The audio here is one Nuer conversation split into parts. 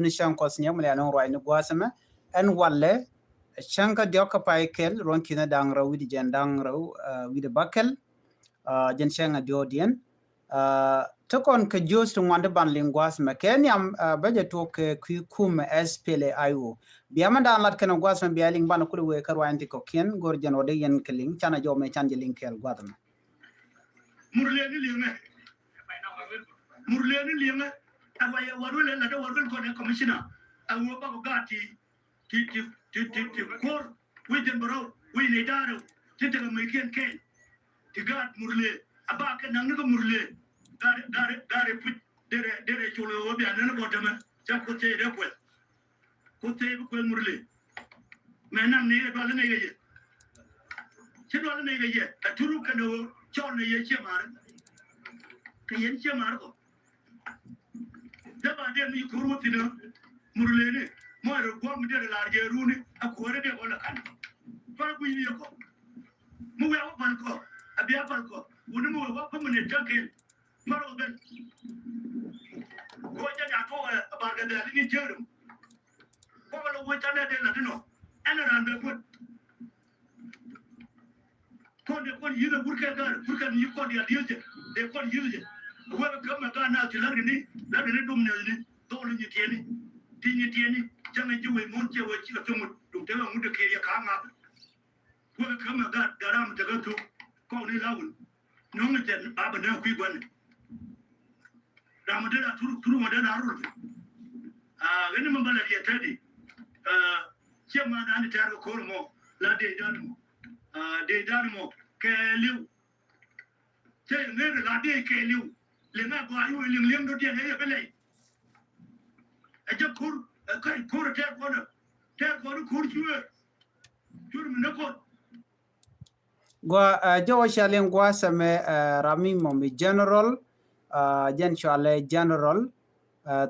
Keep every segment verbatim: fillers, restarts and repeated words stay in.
ni cäŋ kɔs nyɛ mɛ lɛ anɔŋ ruac ni gua̱a̱th ɛmɛ. Ɛn walɛ cäŋ kä diɔk kä pay kɛl ruɔ̱n ki̱n da̱ŋ rɛw wi̱cdɛ jiɛn da̱ŋ rɛw wi̱cdɛ bäkɛl. Jɛn cäŋ a diɔɔdiɛn ti kɔn kɛ jiös ti ŋuan ti ban liŋ gua̱a̱th ɛmɛ kɛ nhiam. Bä jɛ tuɔk kɛ kui̱ kumɛ S P L A I O. Bia mɛ da̱a̱n lat kɛn gua̱a̱th ɛmɛ bia liŋ ban kulɛ wee kä ruac ti kɔ̱kiɛn go̱r jɛn wä dee yɛn kɛ liŋ canɛ jɔw mɛ can jɛ liŋ kɛɛl gua̱a̱th ɛmɛ. Murleni liŋɛ. Murleni liŋɛ. Ɛ wa yɛ warwel ɛ lat ɛ warwel kɔn ɛ commissioner. Ɛ wä bakɔ gaat ti ti ti ti ti ti kuɔr wi̱c jɛn bärɔw wi̱c ni da̱rɛ ti tekɛ mec kiɛn kɛn. Ti gaat Murle a ba kɛ naŋ ni kä Murle. Gaat gaat gaat ɛ puc derɛ derɛ col ɛ wä bia nɛn kɔn tämɛ. Ca kuth cɛ dee kuɛth. Kuth cɛ bi kuɛth Murle. Mɛ naŋ ni yɛ dual ni yɛ yɛ. Ci dual ni yɛ yɛ a turu kɛn ɛ wä cɔl ni yɛ ciɛ maari. Kɛ yɛn ciɛ maari kɔ. Dee ba dee mi ko̱r wä thi̱n ɛ Murleni mɔ rɛ guam mi dee rɛ lar jɛ runi a kuäärä dee bɔ la kan. Tɔrɛ gui̱ni yɛ kɔ mi wɛ wä pal kɔ a bia pal kɔ wuni mi wɛ wä permanent ja̱ŋ kɛn. Tɔrɛ wä ben kɔ jɛ ya tɔk ɛ bar kɛ dhɛl ni jɛrem. Kɔ kɛ lɛ wä canɛ dee la di nɔ ɛn ran bɛ guät. Kɔn dee kɔn yi̱th ɛ wurkɛ gaat wurkɛ ni kɔn diaal dieth jɛ dee kɔn yi̱th jɛ. Wek kä mɛ gaat naath ti la̱t kɛ ni la̱t kɛ ni dum nɛth ni dhɔl ni nyi tiɛni. Ti nyi tiɛni cäŋ ɛ ji̱ wec muɔ̱n ciɛ wec cikɛ thöŋ dum te wek ŋut dee kiɛ yɛ ka̱a̱ŋ ŋa̱th. Wek kä mɛ gaat gat ram tekɛ thuk kɔn ni la wun. Nöŋ jɛn ba bɛ nöŋ kui̱ gua̱n. Ram mi dee na tur tur mi dee na rul. Ɣän ni mi bä la riɛ tɛdi. Ciɛ ma na ni tɛr kɛ ko̱r mɔ la dee dan mɔ. Dee dan mɔ kɛ liw. Cɛ ŋer la dee kɛ liw. Liŋ a gɔaa yu liŋ liŋ do diɛn ɛ yɛ bi lɛy. Ɛ jɛ ko̱r ɛ ko̱r tɛr kɔn tɛr kɔn ko̱r cuɛ. Cuɛ mi ni kɔn. Gua jɔwä ca liŋ gua̱a̱th ɛmɛ ram mi mɔ mi general. Jɛn cualɛ general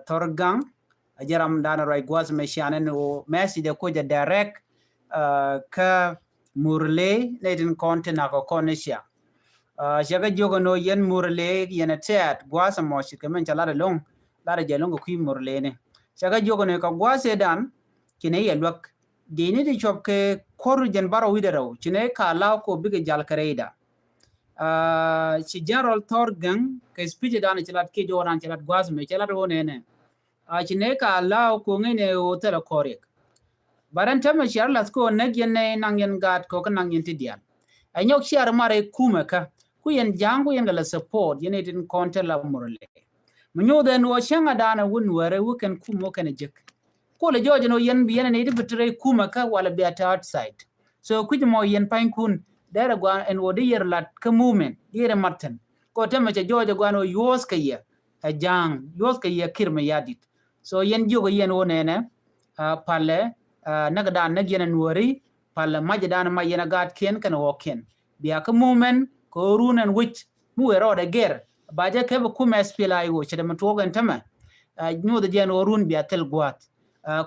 Thor Gaŋ. Jɛ ram dan ruac gua̱a̱th ɛmɛ cianɛ ni wä message ɛ kucɛ direct kä Murle ni tin kɔn ti nak kɔn ni cia. Cɛ kɛ jiök ɛn ɣöö yɛn Murle yɛn ɛ tɛ̈t gua̱a̱th ɛmɔ ci kɛ mɛn ca lat ɛlɔ̱ŋ lat ɛ jɛ ɛlɔ̱ŋ kɛ kui̱ Murle ni. Cɛ kɛ jiök ɛn ɣöö kɛ gua̱a̱th ëëdan ci nɛ yɛ luäk. Dini ti cuɔp kɛ kuɔr jɛn bärɔw wi̱cdɛ rɛw ci nɛ ka law kɔ bikɛ jal kɛ rɛyda. Ci General Thor Gaŋ kɛ speech dan ci lat kiɛ jɔwä dan ci lat gua̱a̱th mɛ ci lat ɣöö nɛnɛ. Ci nɛ ka law kɔ ŋäcnɛ ɣöö thilɛ kɔriɛk. But ɛn tämɛ ciar lath kɔ näk yɛn nɛ naŋ yɛn gaat kɔ kä naŋ yɛn ti diaal. Ɛ nyɔk ciar mar ɛ kumɛ kä ku yɛn ja̱a̱ŋ ku yɛn kɛ la support yɛn ɛ tin kɔn te la Murle. Mi nyoth ɛn ɣöö cäŋ a daanɛ wun wärɛ wä kɛn kum wä kɛn a jek. Kulɛ jɔɔc ɛn ɣöö yɛn bi yɛn ɛ nɛy ti bi te rɛy kumɛ kä walɛ bia te outside. So kui̱c mɔ yɛn panykun derɛ gua̱a̱n ɛn ɣöö di yɛr lat kä movement di yɛr ɛ mat thi̱n. Kɔ tɛmɛ cɛ jɔɔc ɛ gua̱a̱n ɣöö yuɔ̱ɔ̱th kɛ yɛ ɛ ja̱a̱ŋ yuɔ̱ɔ̱th kɛ yɛ Kiir Mayardit. So yɛn jiök ɛ yɛn ɣöö nɛnɛ palɛ näk dan näk yɛn ɛ nuääri. Palɛ mac dan mac yɛn ɛ gaatkiɛn kɛnɛ ɣɔ̱kiɛn. Bia kä movement kɛ ɣöö run ɛn wi̱c mi wëë rɔɔdɛ gɛr ba jɛ kɛpɛ kumɛ S P L A I O cɛ dɛ mi tuɔɔk ɛn tämɛ. Nyoth ɛ jɛ ɛn ɣöö run bia thil gua̱a̱th.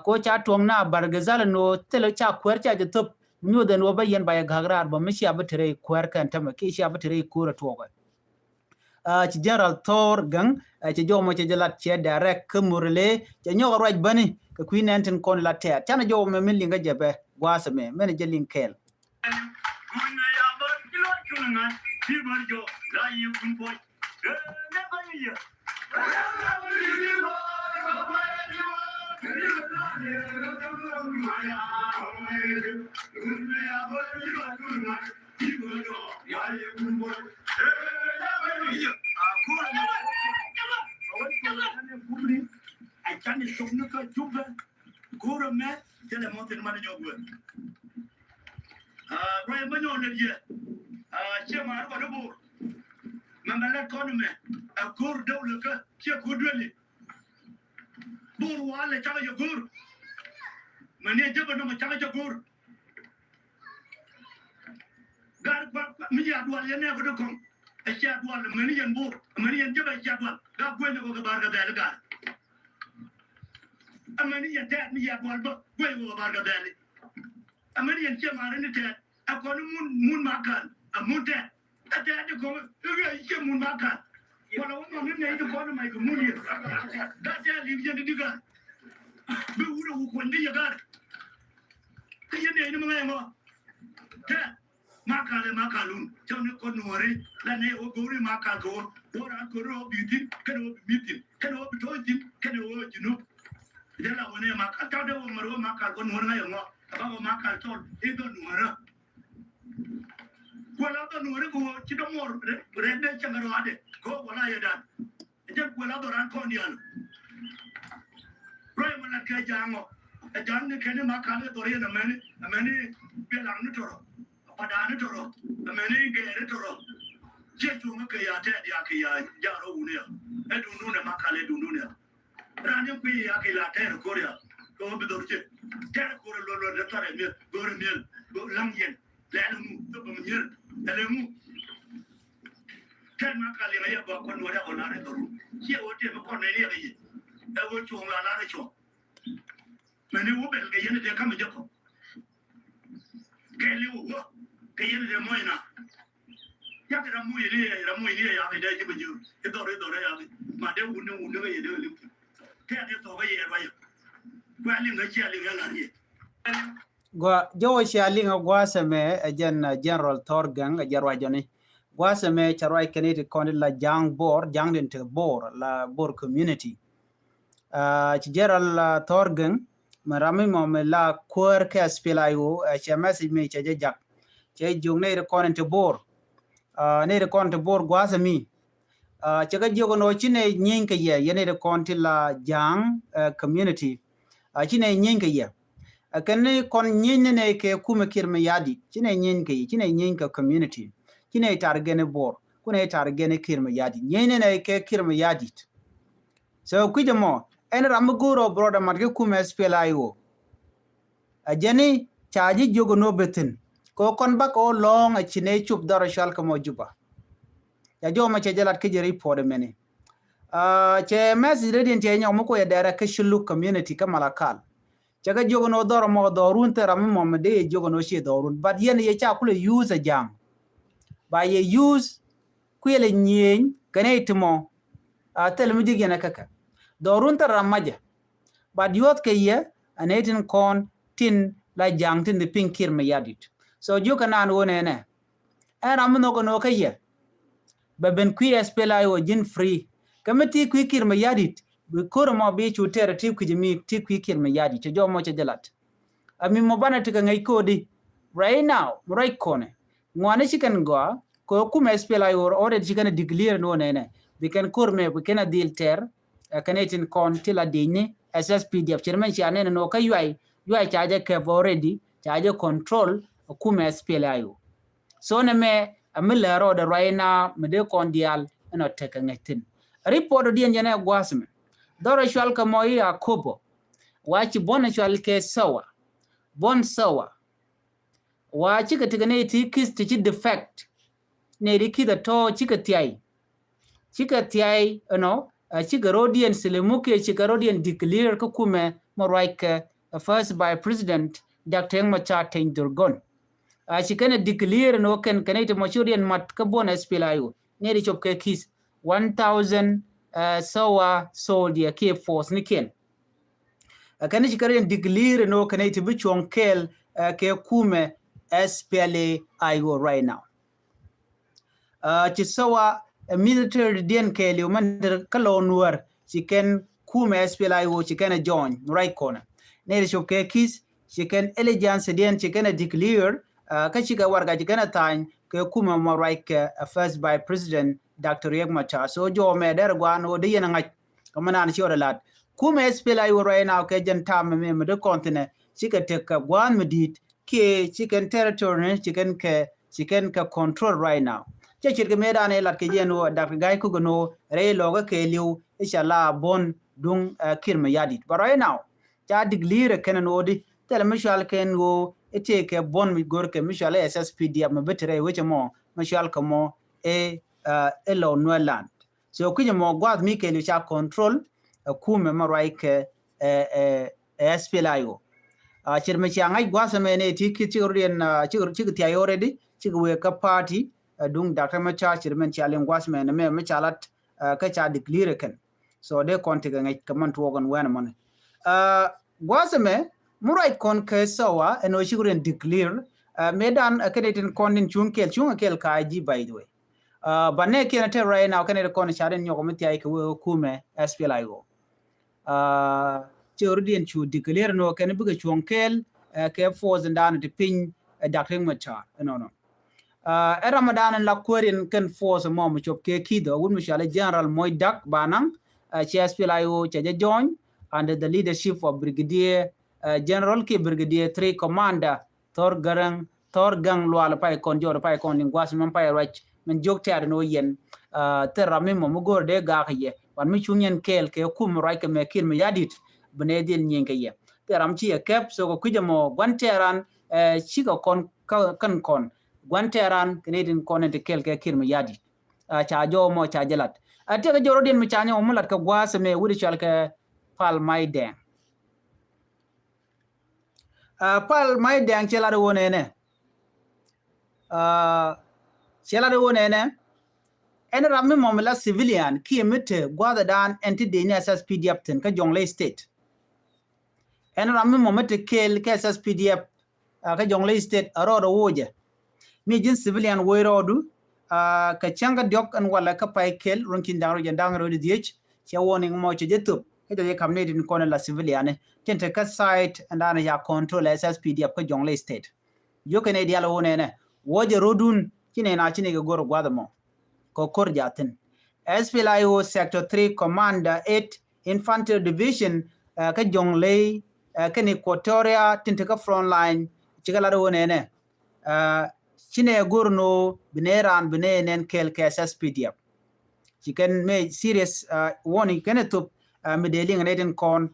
Ko ca tuɔ̱ŋ na Bargazal ɛn ɣöö thil ca kuäär ca jɛ thöp. Nyoth ɛn ɣöö bä yɛn ba yɛ ga̱k raar bä mi cia bi te rɛy kuäär kɛn tämɛ kiɛ cia bi te rɛy ko̱r ɛ tuɔɔkɛ. Ci General Thor Gaŋ cɛ jɔw mɔ cɛ jɛ lat cɛ direct kä Murle cɛ nyɔk ruac bäni kɛ kui̱ nɛn tin kɔn lat tɛɛt canɛ jɔw mɛ min liŋ kä jɛ bɛ gua̱a̱th mɛ mɛn jɛ liŋ kɛɛl. A canɛ cok ni kä Jubɛ. Go̱o̱rä mɛ jɛlɛ mɔ thin manɛ nyɔk wee. Ruac mɛ nyɔk lɛ diɛ. Ciɛ ma̱a̱r kɔn i̱ bo̱o̱r. Mɛ mɛ lɛ kɔn mɛ a go̱o̱r däw lɛ kä ciɛ go̱o̱r dueli. Bo̱o̱r walɛ cakɛ jɛ go̱o̱r. Mɛ ni jɛ bɛ nɔmɔ cakɛ jɛ go̱o̱r. Gar kua mi jɛ a dual yɛn nɛ kɛ dee kɔŋ. Ɛ cia dual mɛ ni yɛn bo̱o̱r mɛ ni yɛn jɛ bɛ cia dual. Gar gueny kɔ kɛ bar kɛ dhɛli gar. Amäni yɛn tɛɛt mi yɛ dual bä guey wä bar kɛ dhɛli. Amäni yɛn ciɛ ma̱a̱ri ni tɛɛt. A kɔn mun mun ma kan a mun tɛɛt. A tɛɛt di kɔn i̱ wiɛ i̱ ciɛ mun ma kan. Kɔn a wä mɔni nɛ i̱ di kɔn ma i̱ kɛ mun yɛ. Gat tɛɛt li̱w yɛn di di kan. Bi wut a wuk kuɔny di yɛ gar. Kä yɛn dee ni mi ŋa̱c ŋɔ. Tɛ Makal ɛ Makalun cɔn ni kɔn Nuɔri la nɛ wä go̱ri Makal kɛ wä wä ran kɔn wä bi thin kɛn wä bi mi thin kɛn wä bi tɔ̱ thin kɛn wä bi nup. Jɛ la wä nɛ Makal cɔn dee wä mɛr wä Makal kɔn Nuɔri ŋa̱c ŋɔ a ba wä Makal cɔl i̱ dhɔ Nuɔrä. Kuɛ la dhɔ Nuɔri kɛ wä ci dɔ muɔr rɛk dee cɛŋ rɔadɛ kɛ wä wä la yɛ dan. Jɛn kuɛ la dhɔran kɔn dial. Ruac mɛ lat kɛ ja̱a̱ŋ ɔ. Ɛ ja̱a̱ŋ ni kɛn ni Makal ɛ dhɔr yɛn amɛni amɛni biɛ laŋ ni tɔrɔ. Padan ni tɔrɔ amɛni gɛɛr ni tɔrɔ. Ciɛ cuŋ kɛ ya tɛt ya kɛ ya ja̱a̱r ɔ wuni ya. Ɛ dundun ɛ Makal ɛ dundun ya. Ran ni kui̱ ya kɛ la tɛr ko̱r ya. Kɛ wä bi dhɔr ciɛ tɛr ko̱r ɛ luɔl luɔl dee thɔr ɛ miɛl go̱r ɛ miɛl go̱r laŋ yɛn. Lɛl mu thop mi nyier. Lɛl mu. Tɛn Makal liŋ a yɛ bä kɔn wä dɛ kɔn lar ɛ dhɔru. Ciɛ wä tɛm kɔn nɛ liɛk yɛ. Ɛ wä cuɔŋ la lar ɛ cuɔŋ. Mɛni wä bɛl kɛ yɛn dee kam jɛ kɔ. Kɛ li wä kɛ yɛn dee mɔy na. Yak ram mu yɛ ni ram mu yɛ ni yak dee ji̱ bä ji̱. Idhɔr idhɔr yak. Ma dee wun ni wun ni kɛ yɛ dee liŋ. Tɛ dee thɔk kɛ yɛ ruayɛ. Kuɛ liŋ kɛ ciɛ liŋ yɛ lar yɛ. Gua jɔwä cia liŋ a gua̱a̱th ɛmɛ ɛ jɛn, ɛ General Thor Geng ɛ jɛ ruacɔni. Gua̱a̱th ɛmɛ cɛ ruac kɛn i̱ ti kɔn i̱ la Ja̱a̱ŋ Bor, Ja̱a̱ŋ din te Bor, la Bor community. Aa, ci General, aa, Thor Geng, mɛ ram mi mɔ mi la kuäär kɛ S P L A I O, ɛ cɛ message mi cɛ jɛ jak. Cɛ jiök nɛy ti kɔn in te Bor. Aa, nɛy ti kɔn te Bor gua̱a̱th ɛmi. Aa, cɛ kɛ jiök ɛn ɣöö ci nɛy nyieeny kɛ yɛ, yɛn nɛy ti kɔn ti la Ja̱a̱ŋ, ɛ, community. Aa, ci nɛy nyieeny kɛ yɛ. Aa, kɛn ni kɔn nyieeny ni nɛy kɛ kumɛ Kiir Mayardit. Ci nɛy nyieeny kɛ yɛ, ci nɛy nyieeny kɛ community. Ci nɛy tar gɛn i̱ Bor. Ku nɛy tar gɛn i̱ Kiir Mayardit. Nyieeny ni nɛy kɛ Kiir Mayardit. So kui̱c ɛmɔ, ɛn ram mi go̱o̱r ɔ brɔdɛ mat kɛ kumɛ S P L A I O. Ɛ jɛn i̱ ca ji̱ jiök ɛn ɣöö bɛ thi̱n. Kɛ ɣöö kɔn bakɛ ɣöö lɔ̱ɔ̱ŋ ɛ ci nɛy cop dhɔr ɛ cual kɛ mɔ Juba. Ca jɔw mɛ cɛ jɛ lat kä jɛ report ɛmɛni. Aa, cɛ message rɛdiɛn cɛ nyɔk mi kuɔ yɛ dɛrɛ kä Shilluk community kä Malakal. Cɛ kɛ jiök ɛn ɣöö dhɔr ɛmɔ dhɔrun thil ram mi mɔ mi dee yɛ jiök ɛn ɣöö ciɛ dhɔrun. But yɛn yɛ ca kulɛ use ɛ Ja̱a̱ŋ. Ba yɛ use kuiɛlɛ nyieeny kɛnɛ i̱ ti mɔ. Aa, thil mi ji̱k yɛn ɛ käkɛ. Dhɔrun thil ram macɛ. But yuɔth kɛ yɛ ɛ nɛy tin kɔn tin la Ja̱a̱ŋ tin di piny Kiir Mayardit. So jiök kɛ naan ɣöö nɛnɛ. Ɛn ram mi nhɔk ɛn ɣöö kä yɛ. Bɛ ben kui̱ S P L A I O ji̱n free. Kä mi ti kui̱ Kiir Mayardit, bi ko̱r ɛmɔ bi cu tɛr ti kui̱ mi ti kui̱ Kiir Mayardit. Cɛ jɔw mɔ cɛ jɛ lat. Ɛ mi mɔ banɛ ti kɛ ŋäc ko̱di. Right now, mi ruac kɔnɛ. Ŋuani ci kɛn gɔaa, kɛ ɣöö kumɛ S P L A I O already ci kɛn a declare ni wä nɛnɛ. Bi kɛn ko̱r mɛ, bi kɛn a dhil tɛr, ɛ kɛn ɛ tin kɔn ti la di̱cni, S S P D F. Cir mɛn cia nɛn ni wä kä Yuay, Yuay ca jɛ kɛp already, ca jɛ control, ɛ kumɛ S P L A I O. So nɛ mɛ a mi lɛ rɔɔdɛ ruac ina mi dee kɔn diaal inɔ tekɛ ŋäc thi̱n. Report diɛn jɛn ɛ gua̱a̱th mɛ dhɔr ɛ cual kɛ mɔ i̱ Akobo. Wa ci buɔ̱n ɛ cual kɛ Sawa. Buɔ̱n Sawa. Wa cikɛ tekɛ nɛy ti ki̱th ti ci defect. Nɛy ti ki̱th a tɔ̱ cikɛ thiay. Cikɛ thiay ɛnɔ, a cikɛ rɔ̱diɛn silimukiɛ cikɛ rɔ̱diɛn declare kä kumɛ mɔ ruac kɛ, a first vice president, Doctor Riek Machar Teny Dhurgon. A ci kɛn a declare ni wä kɛn kɛn i̱ ti mɔ ci wä diɛn mat kä buɔn S P L A I O. Ni ri cop kɛ ki̱th one thousand, uh, Sawa soldier kiɛ force ni kiɛn. A kɛn i̱ ci kɛ riɛn declare ni wä kɛn i̱ ti bi cuɔ̱ŋ kɛɛl, uh, kɛ kumɛ S P L A I O right now. Uh, ci Sawa, uh, military diɛn kɛɛliw mɛn kä lɔ nuäär ci kɛn kumɛ S P L A I O ci kɛn a join right kɔnɛ. Nɛy ti cop kɛ ki̱th ci kɛn allegiance diɛn ci kɛn a declare, uh, kä cikɛ warɛga ci kɛn a tha̱a̱ny kɛ kumɛ mɔ ruac kɛ, uh, first vice president Doctor Riek Machar. So jɔw mɛ dɛr gua̱a̱n wä di yɛn a ŋa̱c kɛ mɛ naan ci wä rɛ la̱t. Kumɛ S P L A I O right now kɛ jɛn ta̱a̱m mɛ mɛ di kɔn thi̱nɛ cikɛ tek kɛ gua̱a̱n mi di̱i̱t kiɛ ci kɛn territory ni ci kɛn kɛ ci kɛn kɛ control right now. Cɛ ce̱tkɛ mëëdan ɛ lat kɛ jɛ ɛn ɣöö Doctor Gai Kok ɛn ɣöö rɛy lɔɔkä kɛɛliw i̱ ca la buɔ̱n duŋ, uh, Kiir Mayardit. But right now ca declare kɛn ɛn ɣöö di thilɛ mi cual kɛn ɣöö i̱ tëëkɛ buɔ̱n mi görkɛ mi cual i̱ S S P D F mi bi te rɛy wecɛ mɔ mi cual kɛ mɔ i̱, uh, i̱ lɔ Nuer land. So kui̱c ɛmɔ gua̱a̱th mi kɛɛliw ca control, uh, kumɛ mɔ ruac kɛ, uh, uh, S P L A I O. Uh, cir mi cia ŋa̱c gua̱a̱th ɛmɛ ni ti ki̱th cikɛ rɔ̱diɛn, uh, cikɛ, cikɛ thiay already, cikɛ wëë kä party, uh, duŋ Doctor Machar cir mɛn cia liŋ gua̱a̱th ɛmɛ ni mɛ mi ca lat, uh, kä ca declare kɛn. So dee kɔn tekɛ ŋäc kɛ mɛn tuɔɔk ɛn wɛn ɛmɔni. Gua̱a̱th ɛmɛ mi ruac kɔn kɛ thawa ɛn ɣöö cikɛ rɔ in declare. Mëë dan ɛ kɛn itin kɔn in cuŋ kɛɛl, cuŋ kɛɛl ka ji̱, by the way. But nɛ kiɛn ɛ te right now kɛn itin kɔn ca den nyɔk mi thiay kɛ wee kumɛ S P L A I O. Cɛ rɔ diɛn cu declare ɛn ɣöö kɛn bikɛ cuɔ̱ŋ kɛɛl kɛ force in dan ti piny ɛ Doctor Riek Machar ɛnɔnɔ. Ɛ ram ɛ dan in la kuäär in kɛn force mɔ mi cop kɛ kidhɔ wut mi cɔal ɛ General Moc Dak Banaŋ. Cɛ S P L A I O cɛ jɛ join under the leadership of Brigadier General kiɛ Brigadier three Commander Thor Garang, Thor Gaŋ Lual pay kɔn jɔɔd pay kɔn liŋ gua̱a̱th mɛn pay ruac mɛn jiök tɛ̈r ni wä yɛn. Thil ram mi mɔ mi go̱o̱r dee gaak yɛ wan mi cuŋ yɛn kɛɛl kɛ kum ruac kɛ mɛ Kiir Mayardit bi nɛ dhil nyieny kɛ yɛ. Thil ram ci yɛ kɛp so kɛ kui̱c ɛmɔ gua̱n tɛ̈ran cikɛ kɔn kɛn kɔn gua̱n tɛ̈ran kɛ ni tin kɔn in ti kɛɛl kɛ Kiir Mayardit. Ca jɔw mɔ ca jɛ lat. Ɛ tiɛk jɔw rɔ diɛn mi ca nyɛ wä mi lat kɛ gua̱a̱th ɛmɛ wut cɔal kɛ Pal May Dɛŋ. Pal May Dɛŋ cɛ lat wä nɛnɛ. Cɛ lat wä nɛnɛ. Ɛn ram mi mɔ mi la civilian kiɛ mi te gua̱a̱th ɛ dan ɛn ti dee ni S S P D F thin kä Jonglei State. Ɛn ram mi mɔ mi te kɛɛl kɛ S S P D F kä Jonglei State a rɔɔd a wocɛ. Mi ji̱n civilian woi rɔɔdu kɛ cäŋ kä diɔ̱k ɛn walɛ kä pay kɛl run ki̱n da̱ŋ rɔ jɛn da̱ŋ rɔ di dhiec. Cɛ warning mɔ cɛ jɛ thop kä jɛ jɛ kam ni din kɔn la civilian tin te kä site ɛn dan ya control S S P D F kä Jonglei State. Yokɛ ni dial wä nɛnɛ wä jɛ rɔɔdun ci nɛn a ci ni kɛ go̱r gua̱th mɔ. Kɛ ko̱r jathin S P L A I O Sector three Commander eight Infantry Division kä Jonglei kɛn Equatoria tin te kä front line cikɛ lat wä nɛnɛ. Ci nɛ go̱r ni wä bi nɛ ran bi nɛ nɛn kɛɛl kɛ S S P D F. Ci kɛn mɛ serious warning kɛn ɛ thop mi dee liŋ nɛ tin kɔn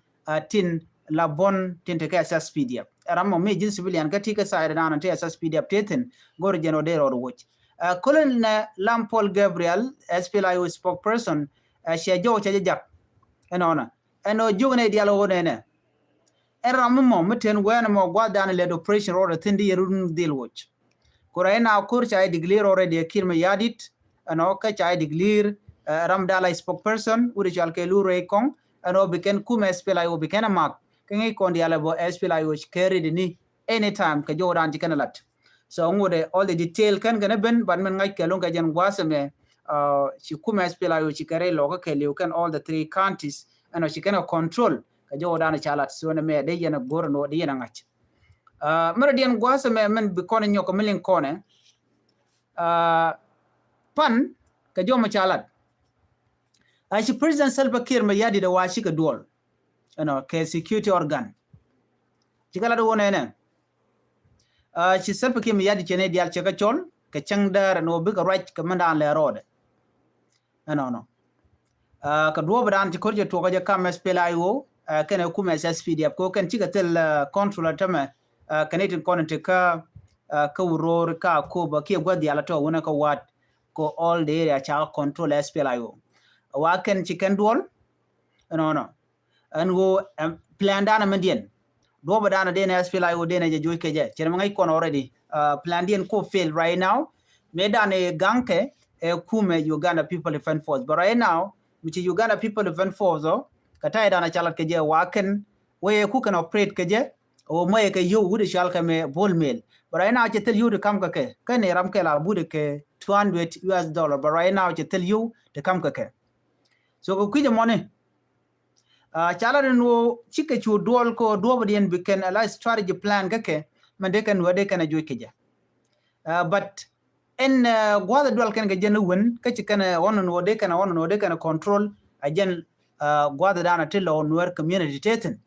tin la bɔn tin te kɛ S S P D F. Ɛ ram mɔ mi ji̱n civilian kä ti kä side nan ti S S P D F ti thin go̱r jɛn wä dee rɔɔd woc. Kolonel Lam Paul Gabriel S P L A I O spokesperson cɛ jɔw cɛ jɛ jak. Ɛnɔnɔ ɛn ɔ jiök nɛ dial wä nɛnɛ. Ɛn ram mi mɔ mi ten wɛn mɔ gua̱th dan lɛt operation rɔɔd thin di yɛ run dhil woc. Kura ina kur ca declare already Kiir Mayardit ɛn ɔ kä ca declare ram dala spokesperson wut cɔal kɛ Lu Rɛy Kɔŋ ɛn ɔ bi kɛn kumɛ S P L A I O bi kɛn a mak kɛ ŋi̱i̱c kɔn dial ɛ bɔ S P L A I O ci kɛ ready ni anytime kɛ jɔw dan ci kɛn a lat. So ŋut ɛ all the detail kɛn kɛn ɛ ben but min ŋa̱c kɛ luŋ kɛ jɛn gua̱a̱th ɛmɛ ci kumɛ S P L A I O ci kɛ rɛy lɔkä kɛ liw kɛn all the three counties ɛn ɔ ci kɛn a control kɛ jɔw dan ca lat. So nɛ mɛ dee yɛn a go̱r ɛn ɔ dee yɛn a ŋa̱c. Mɛrɛ diɛn gua̱a̱th ɛmɛ min bi kɔn nyɔk mi liŋ kɔnɛ pan kɛ jɔw mi ca lat. A ci President Salva Kiir Mayardit a wa cikɛ duɔl ɛnɔ kɛ security organ. Cikɛ lat wä nɛnɛ. Ci Salva Kiir Mayardit cɛ ni dial cɛ kɛ cɔl kɛ cäŋ däär ɛn wä bikɛ ruac kɛ mi dan lɛ rɔɔdɛ. Ɛnɔnɔ kɛ duɔ̱ɔ̱p dan ci ko̱r cɛ tuɔkä jɛ kam S P L A I O kɛn ɛ kumɛ S S P D F kɛ wä kɛn cikɛ thil control ɛ tämɛ kɛn itin kɔn in ti kä kä Uror kä Akobo kiɛ gua̱th dial ɛ tɔ wunɛ kä Wat kɛ all the area ca control S P L A I O. Wa kɛn ci kɛn duɔl ɛnɔnɔ. Ɛn ɣöö plan danɛ mɛn diɛn duɔpɛ danɛ den S P L A I O den ɛ jɛ juɔc kɛ jɛ cɛ mɛ ŋäc kɔn already. Plan diɛn ko fail right now. Mëë danɛ gaŋkɛ ɛ kumɛ Uganda People Defense Force but right now mi ci Uganda People Defense Force ɔ kɛ ta̱yɛ danɛ ca lat kɛ jɛ wa kɛn wee ku kɛn operate kɛ jɛ. Ɣöö mɔyɛ kɛ yio̱w wut ɛ cɔal kɛ mɛ Bol Mel but right now cɛ thil yio̱w ti kam kɛ kɛ kɛ ni ram kɛ la but kɛ two hundred U S dollar but right now cɛ thil yio̱w ti kam kɛ kɛ. So kɛ kui̱c ɛmɔni ca lat ɛn ɣöö cikɛ cu duɔl kɛ ɣöö duɔpɛ diɛn bi kɛn a la strategy plan kä kɛ mɛn dee kɛn wä dee kɛn a juɔc kɛ jɛ. But ɛn gua̱th ɛ dual kɛn kɛ jɛn wen kä ci kɛn ɣɔn ɛn ɣöö dee kɛn ɣɔn ɛn ɣöö dee kɛn control a jɛn gua̱th ɛ danɛ ti lɔ Nuer community tethin.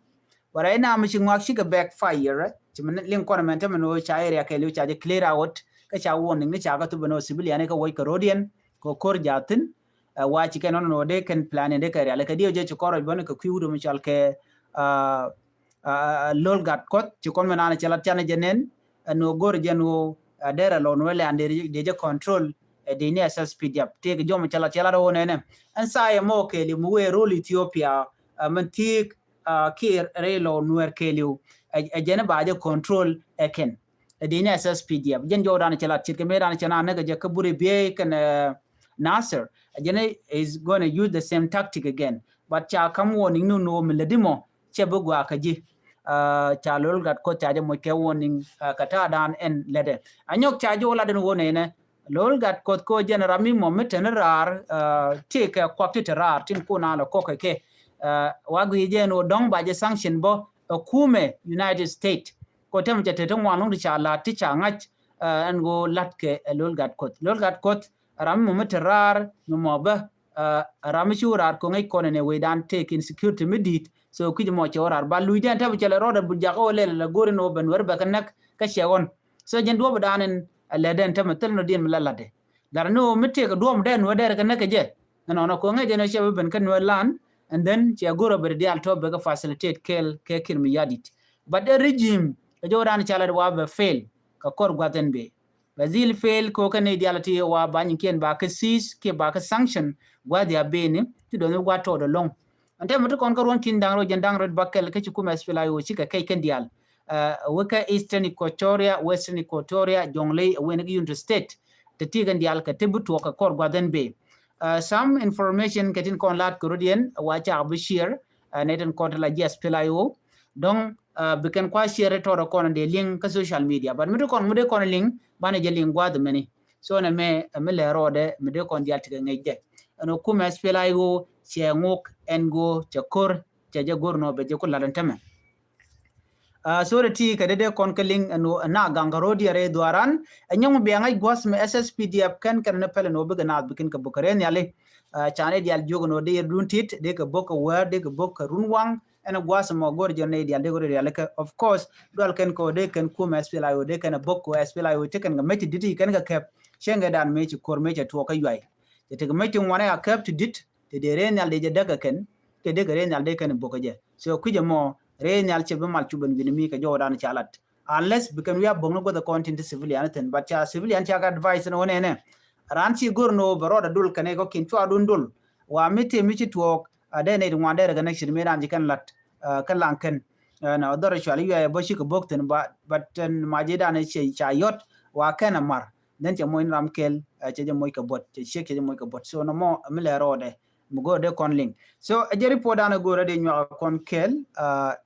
But right now mi ci ŋuak cikɛ backfire ci mi liŋ kɔn mɛn te mɛn ɣöö ca area kɛɛliw ca jɛ clear out kä ca warning ni ca kä thupɛ ni ɣöö civilian kä wuɔc kɛ ro̱diɛn kɛ ko̱r jathin. Wa ci kɛn ɣɔn ni wä dee kɛn plan in dee kɛ rial kɛ diɛw jɛ ci kɔrɔc bä ni kɛ kui̱ wut mi cɔal kɛ lo̱l gat kuɔth ci kɔn mi naan cɛ lat canɛ jɛ nɛn. Ɛn wä go̱r jɛn wä derɛ lɔ ni wä lɛan dee jɛ control. Dee ni S S P D F tëëk jɔm cɛ lat cɛ lat wä nɛnɛ. Ɛn saa yɛ mɔ kɛɛliw mi wee rol Ethiopia mɛn tëëk kiɛ rɛy lɔ Nuɛr kɛɛliw ɛ jɛn ba jɛ control ɛ kɛn. Ɛ dee ni S S P D F jɛn jɔw dan cɛ lat ce̱tkɛ mëë dan cɛ na näk ɛ jɛ kä Buri Biey kɛn Nasir. Ɛ jɛn is gonna use the same tactic again. But ca kam warning ni ni wä mi lädi mɔ cɛ bi gɔaa kä ji̱. Ca Lo̱l Gatkuoth ca jɛ moc kɛ warning kɛ ta̱a̱ dan ɛn lätdɛ. Anyɔk ca jɛ wä lat ɛn wä nɛnɛ Lo̱l Gatkuoth kɛ jɛn ram mi mɔ mi teni raar, tëëkɛ kuak ti te raar tin kun a lɛ kɔk kɛ kɛ. Wa guiy jɛ ɛn wä dɔ̱ŋ ba jɛ sanction bä ɛ kumɛ United States. Kɛ tɛmɛ cɛ te ti ŋuan lo̱ŋ ti ca la̱t ti ca ŋa̱c. Ɛn ɣöö la̱t kɛ ɛ Lo̱l Gatkuoth. Lo̱l Gatkuoth ram mi mɔ mi te raar mi mɔ bä ram mi ci wä raar kɛ ŋäc kɔn ɛn ɛ wecdan tëëk insecurity mi di̱i̱t. So kui̱c mɔ cɛ wä raar ba luc dɛn tɛmɛ cɛ lɛ rɔɔdɛ but jakä wä lɛl lɛ go̱r in wä ben wär bɛ kɛ näk kä cɛ ɣɔn. So jɛn duɔ̱ɔ̱p dan in ɛ lɛ dɛn tɛmɛ thil nɔ diɛn mi la la̱tdɛ. Lar ni ɣöö mi tëëk duɔ̱ɔ̱p dɛn wä dɛr kɛ näk kɛ jɛ. Ɛnɔnɔ kɛ ŋäc ɛn ɛ cɛ bä ben kä Nuer land, and then cɛ go̱r ɛ bɛ diaal tɔ bɛ kɛ facilitate kɛɛl kɛ Kiir Mayardit. But ɛ regime kɛ jɔwdan ca lat wa bɛ fail kɛ kɔr gua̱th ɛn bee. Bɛ dhil fail kɛ kɛ nɛy diaal ti wa ba nyikiɛn ba kɛ cease kiɛ ba kɛ sanction gua̱th ya beni ti dɔ̱ŋ gua̱th tɔɔt ɛlɔ̱ŋ. Ɛn tɛmɛ ti kɔn kä ruɔ̱n tin da̱ŋ rɛw jɛn da̱ŋ rɛw ba kɛl kä ci kumɛ SPLA-IO cikɛ kɛc kɛn diaal. Wekɛ Eastern Equatoria, Western Equatoria, Jonglei, wen kä Unity State. Te ti kɛn diaal kɛ te bi tuɔɔk kɛ kɔr gua̱th ɛn bee. Some information kɛ tin kɔn la̱t kɛ rot yɛn wa cak bi share nɛ tin kɔn ti la ji̱ SPLA-IO. Dɔ̱ŋ bi kɛn kua share tɔɔt kɔn dee liŋ kä social media. But mi ti kɔn mi dee kɔn liŋ banɛ jɛ liŋ gua̱th mɛni. So nɛ mɛ mi lɛ rɔɔdɛ mi dee kɔn diaal ti kɛ ŋäc dɛ. Ɛn ɔ kumɛ SPLA-IO cɛ ŋok ɛn go̱o̱ cɛ ko̱r cɛ jɛ go̱r nɔ bɛ jɛ ku lat ɛn tämɛ. Sorry ti kɛ dee dee kɔn kä liŋ ɛn na gaŋ kä ro̱diɛ rɛy dhuaran. Ɛ nyɔŋ bia ŋa̱c gua̱th mi SSPDF kɛn kɛn ni pɛl ɛn ɔ bikɛ naath bikin kɛ bok kɛ rɛy nhiali. Ca ni diaal jiök ɛn ɔ dee yɛ dun tit dee kɛ bok kɛ wäär dee kɛ bok kɛ run waŋ. Ɛn gua̱th mɔ go̱r jɛ ni diaal dee kɛ rɛy diaal kɛ of course dual kɛn kɛ ɔ dee kɛn kumɛ SPLA-IO dee kɛn ɛ bok kɛ SPLA-IO ti kɛn kɛ mec ti dit kɛn kɛ kɛp. Cieŋ kɛ dan mec ci ko̱r mec ɛ tuɔɔk kä yuay. Cɛ ti kɛ mec ti ŋuanɛ a kɛp ti dit. Ti dee rɛy nhial dee jɛ däk kɛ kɛn kɛ dee kɛ rɛy nhial dee kɛn bok kɛ jɛ. So kui̱cɛ mɔ rɛy nhial cɛ bi mal cupɛn wi̱ni mi kɛ jɔwdan ca lat. Unless bi kɛn wi̱i̱ a bo̱ŋni guäth ɛ kɔn tin ti civilian thin but ca civilian ca kɛ advice ni wä nɛnɛ. Ran ci go̱r ni wä bɛ rɔɔdɛ dul kɛn ɛ kɔ kin cua dun dul. Wa mi ti mi ci tuɔɔk a dee nɛy ti ŋuan dee rɛ kɛ nɛk ci mi ran ci kɛn lat kä laŋ kɛn. Na dhɔr cual iwia bä ci kɛ bok thin but thin ma ji̱ dan ci ca yɔt wa kɛn a mar. Then cɛ moc ni ram kɛl cɛ jɛ moc kɛ buɔt cɛ ciek cɛ jɛ moc kɛ buɔt so nɔmɔ mi lɛ rɔɔdɛ. Mi go̱o̱r dee kɔn liŋ. So ɛ jɛ report dan ɛ go̱o̱r ɛ dee nyuak kɔn kɛl.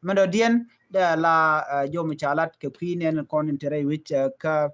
Mɛn dɔ diɛn dee la jɔm ca lat kɛ kui̱ nɛn kɔn in te rɛy wi̱c kä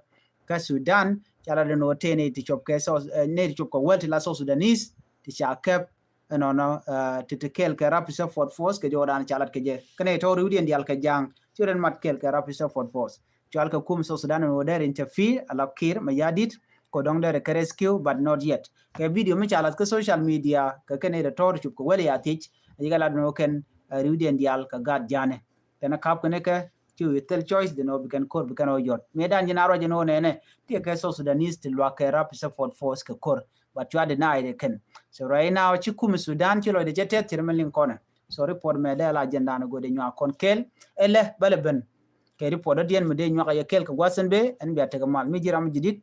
kä Sudan ca lat den wä tee nɛy ti cop kɛ South nɛy ti cop kɛ wäl ti la South Sudanese ti ca kɛp. Ɛnɔnɔ ti ti kɛl kɛ Rapid Support Force kɛ jɔwdan ca lat kɛ jɛ kɛ nɛy tɔɔri wi̱diɛn dial kɛ ja̱a̱ŋ. Ci rɛn mat kɛl kɛ Rapid Support Force. Cual kɛ kum South Sudan in wä dɛr interfere a la Kiir Mayardit. Kɛ dɔŋ dɛr kɛ rescue but not yet. Kɛ video mi ca lath kä social media kɛ kɛn ɛ tɔɔr cup kɛ wɛl ya thiec. A yikɛ lat ni wä kɛn riwdiɛn diaal kɛ gaat janɛ. Kɛn kap kɛn kɛ ci wi̱i̱ thil choice din wä bi kɛn kor bi kɛn wä yɔt mi dan jin a ruac in wä nɛnɛ. Ti kɛ South Sudanese ti luak kɛ Rapid Support Force kɛ kor. But cua deny de kɛn. So right now ci kum Sudan ci lɔcdɛ cɛ tɛth ci rɛ mɛ liŋ kɔnɛ. So report mɛ dee la agenda ni go̱o̱r dee nyuak kɔn kɛl. Ɛlɛ bälɛ ben. Kɛ report dɔ̱diɛn mi dee nyuak a yɛ kɛl kɛ gua̱th in bee ɛn bia tekɛ mal mi ji̱ ram ji̱ dit.